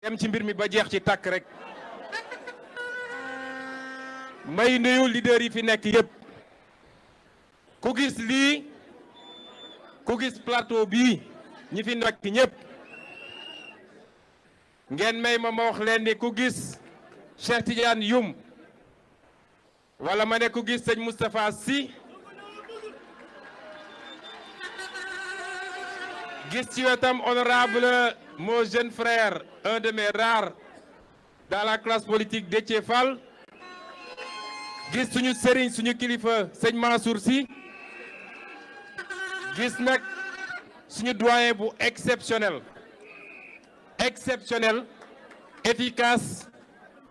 dem ci mbir mi ba jeex ci tàkk rek may nuyu leader yi fi nekk yépp ku gis lii ku gis plateau bii ñi fi nekk ñépp ngeen may ma wax leen ni ku gis Cheikh Tidiane Youm wala ma ne ku gis sëñ Moustapha Sy gis ci wetam honorable mon jeune frère un de mes rares dans la classe politique Déthié Fall gis suñu sëriñ suñu kilifa sëñ Mansour Sy gis nag suñu doyen bu exceptionnel efficace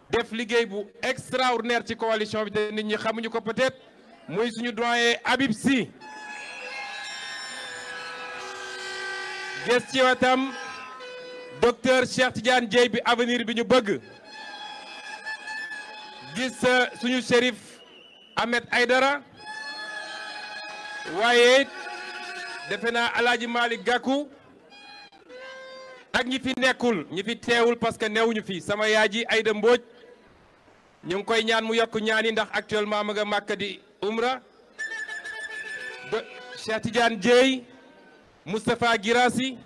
def liggéey bu extraordinaire ci coalition bi te nit ñi xamuñu ko peut-être muy suñu doyen Habib Sy gis ci wetam docteur Cheikh Tidiane Dièye bi avenir bi ñu bëgg gis suñu shérif Ahmed Aïdara waaye defe naa Alaaji Malick Gakou ak ñi fi nekkul ñi fi teewul parce que newuñu fi sama yaay ji Aïda Mbodj ñu ngi koy ñaan mu yokk ñaani ndax actuellement ma nga Màkka di umra Cheikh Tidiane Dièye Moustapha Guirassy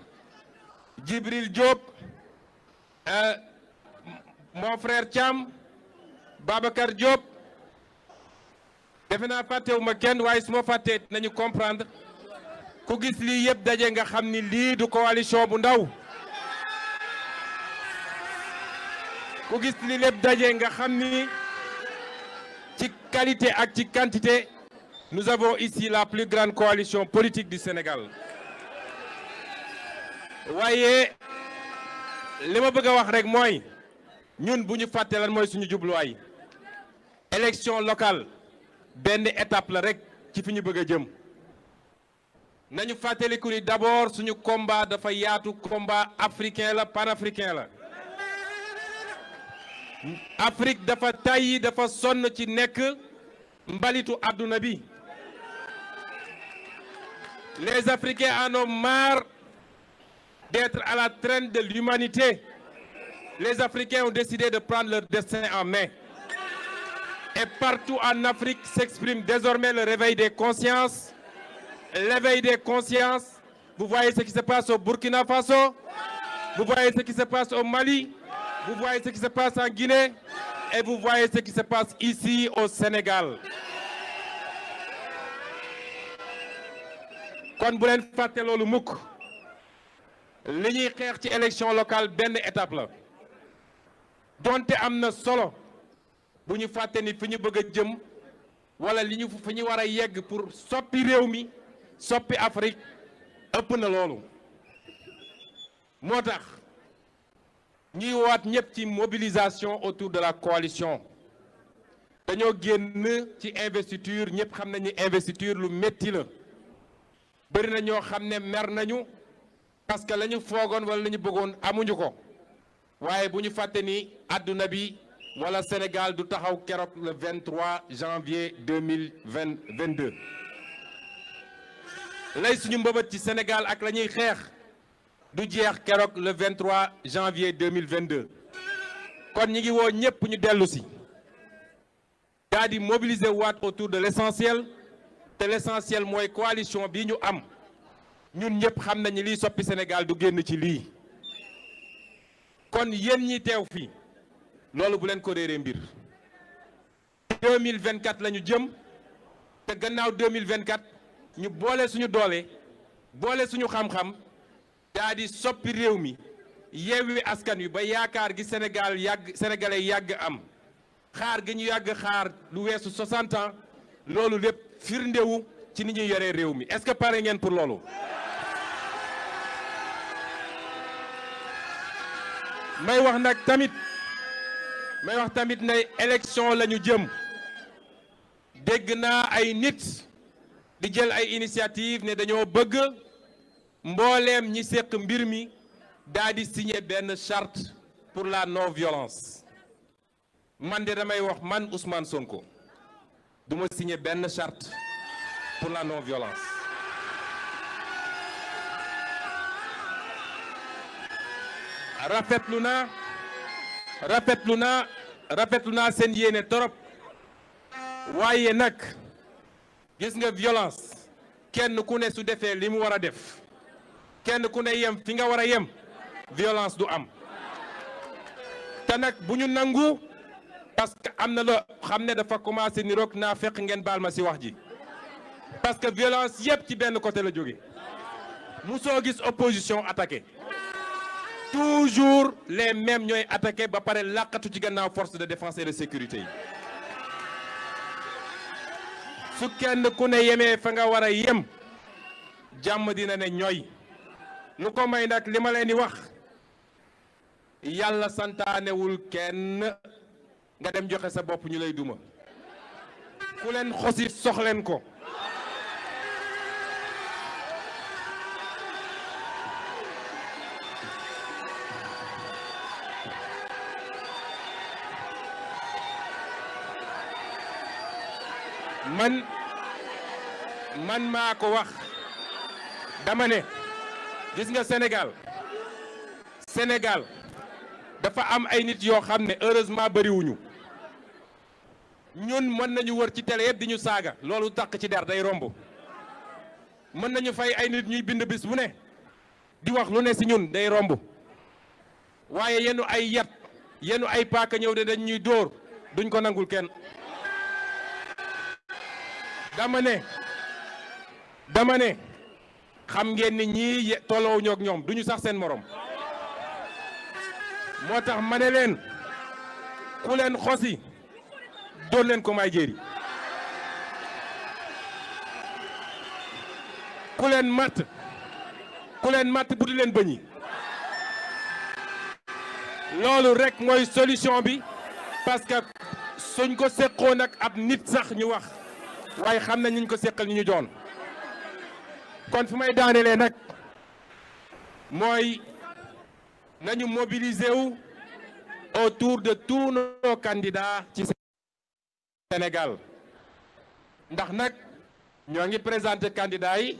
Djibril Diop mon frère Thiam Babacar Diop defe naa fàttewuma kenn waaye su ma fàttee nañu comprendre ku gis lii yëpp daje nga xam ni lii du coalition bu ndaw ku gis lii lépp daje nga xam ni ci qualité ak ci quantité nous avons ici la plus grande coalition politique du Sénégal waaye li ma bëgg a wax rek mooy ñun bu ñu fàtte lan mooy suñu jubluwaay élection locale benn étape la rek ci fi ñu bëgg a jëm nañu fàttaliku ni d'abord suñu combat dafa yaatu combat africain la panafricain la Afrique dafa tàyyi dafa sonn ci nekk mbalitu àdduna bi les Africains en ont marre d'être à la traîne de l'humanité. Les Africains ont décidé de prendre leur destin en main. Et partout en Afrique s'exprime désormais le réveil des consciences. L'éveil des consciences. Vous voyez ce qui se passe au Burkina Faso. Vous voyez ce qui se passe au Mali. Vous voyez ce qui se passe en Guinée. Et vous voyez ce qui se passe ici au Sénégal. kon bu leen fàtte loolu mukk li ñuy xeex ci élection locale benn étape la donte am na solo bu ñu fàtte ni fi ñu bëgg a jëm wala li ñu fi ñu war a yegg pour soppi réew mi soppi Afrique ëpp na loolu moo tax ñuy waat ñëpp ci mobilisation autour de la coalition dañoo génn ci investiture ñëpp xam nañu investiture lu métti la bëri na ñoo xam ne mer nañu parce que la ñu foogoon wala la ñu bëggoon amuñu ko waaye bu ñu fàtte ni àdduna bi wala Sénégal du taxaw keroog le 23 janvier 2022 lay suñu mbëbët ci Sénégal ak la ñuy xeex du jeex keroog le 23 janvier 2022 kon ñi ngi woo ñëpp ñu dellu si daa di mobiliser waat autour de l'essentiel te l'essentiel mooy coalition bi ñu am ñun ñëpp xam nañu liy soppi Sénégal du génn ci lii kon yéen ñi teew fii loolu bu leen ko réeree mbir 2024 la ñu jëm te gannaaw 2024 ñu boole suñu doole boole suñu xam-xam daa di soppi réew mi yeewi askan wi ba yaakaar gi sénégalais yàgg am xaar gi ñu yàgg xaar lu weesu 60 ans loolu lépp firndewu ci ni ñuy yoree réew mi est-ce que pare ngeen pour loolu may wax tamit ne élection la ñu jëm dégg naa ay nit di jël ay initiative ne dañoo bëgg mbooleem ñi séq mbir mi daa di signer benn charte pour la non-violence man de damay wax man Ousmane Sonko du ma signer benn charte pour la non-violence rafetlu na rafetlu naa seen yéene torop waaye nag gis nga violence kenn ku ne su defee li mu war a def kenn ku ne yem fi nga war a yem violence du am te nag bu ñu nangu parce que am na loo xam ne dafa commencé ni roog naa fekk ngeen baal ma ci wax ji parce que violence yépp ci benn côté la jóge musoo gis opposition attaqué toujours les mêmes ñooy attaqué ba pare làqatu ci gannaaw force de défense et de sécurité yi su kenn ku ne yemee fa nga war a yem jàmm dina ne ñooy lu ko may nag li ma leen di wax yàlla santaanewul kenn nga dem joxe sa bopp ñu lay duma ku leen xosi soxleen ko man maa ko wax dama ne gis nga Sénégal dafa am ay nit yoo xam ne heureusement bariwuñu ñun mën nañu wër ci télé yëpp di ñu saaga loolu taq ci der day romb mën nañu fay ay nit ñuy bind bis bu ne di wax lu ne ci ñun day romb waaye yenu ay yat yenu ay paaka ñëw de dañ ñuy dóor duñ ko nangul kenn dama ne xam ngeen ni ñii tolloo ñoog ñoom duñu sax seen morom moo tax ma ne leen ku leen xosi doon leen ko may jéeri ku leen matt bu di leen bëñi loolu rek mooy solution bi parce que suñ ko seqoon ak ab nit sax ñu wax waaye xam nañ ñu ko seqal ñu doon kon fi may daanelee nag mooy nañu mobiliser wu autour de tous nos candidats ci Sénégal ndax nag ñoo ngi présenter candidats yi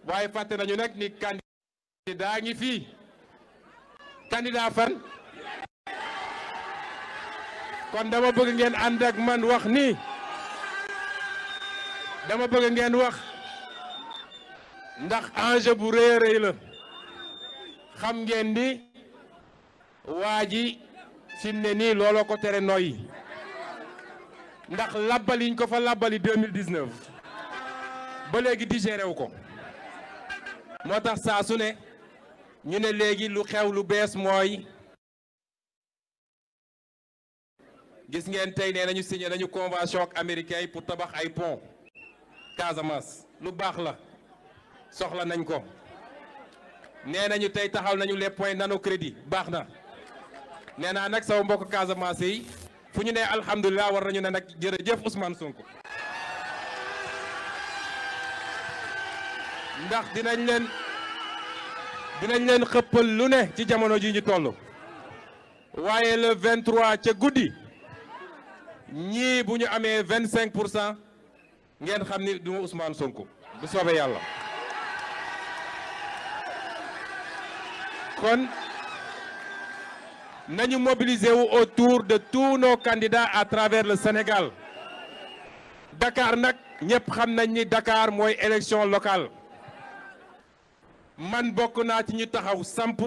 waaye fàtte nañu nag ni candidat ngi fii candidat fan kon dama bëgg ngeen ànd ak man wax ni dama bëgg ngeen wax ndax enjeu bu rëy a rëy la xam ngeen ni waa ji fi mu ne nii looloo ko tere noyyi ndax labbaliñ ko fa labbali 2019 ba léegi digéré wu ko moo tax saa su ne ñu ne léegi lu xew lu bees mooy gis ngeen tey nee nañu signé nañu convention ak américain yi pour tabax ay pont Casamance lu baax la soxla nañ ko nee nañu tey taxaw nañu les points nano crédit baax na nee naa nag sama mbokk Casamance yi fu ñu ne alhamdulilah war nañu ne nag jërëjëf Ousmane Sonko ndax dinañ leen xëppal lu ne ci jamono ji ñu toll waaye le 23 ca guddi ñii bu ñu amee 25% ngeen xam ni du ma Ousmane Sonko bu soobee yàlla kon nañu mobiliser wu autour de tous nos candidats à travers le Sénégal Dakar nag ñëpp xam nañ ni Dakar mooy élection locale man bokk naa ci ñu taxaw samp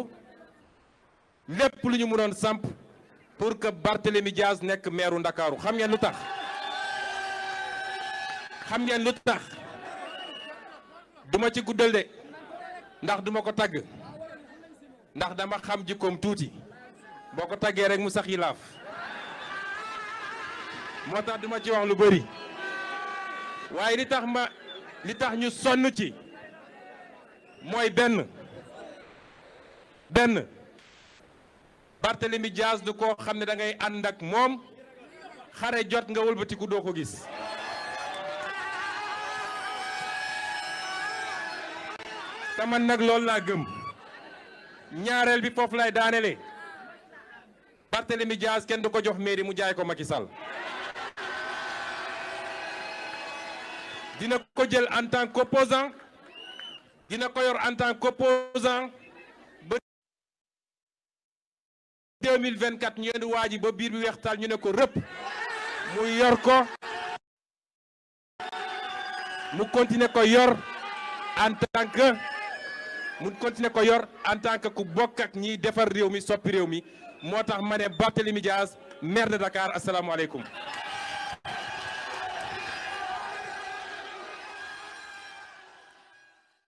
lépp lu ñu mënoon samp pour que Barthélémy Diaz nekk maire Ndakaaru xam ngeen lu tax duma ci guddal de ndax duma ko tagg ndax dama xam jikkoom tuuti boo ko taggee rek mu sax yi laaf moo tax duma ci wax lu bari waaye li tax ñu sonn ci mooy benn Barthélémy Diaz du ko xam ne da ngay ànd ak moom xare jot nga wëlbatiku doo ko gis te man nag loolu laa gëm ñaareel bi foofu lay daanele Barthélémy Diaz kenn du ko jox mairie mu jaay ko Macky Sall dina ko jël en tant qu'opposant dina ko yor en tant qu'opposant ba 2024 ñu yendu waa ji ba biir bi weextaal ñu ne ko rëpp mu yor ko mu continuer ko yor en tant que ku bokk ak ñiy defar réew mi soppi réew mi moo tax ma ne Barthélémy Dias maire de Dakar asalaamaaleykum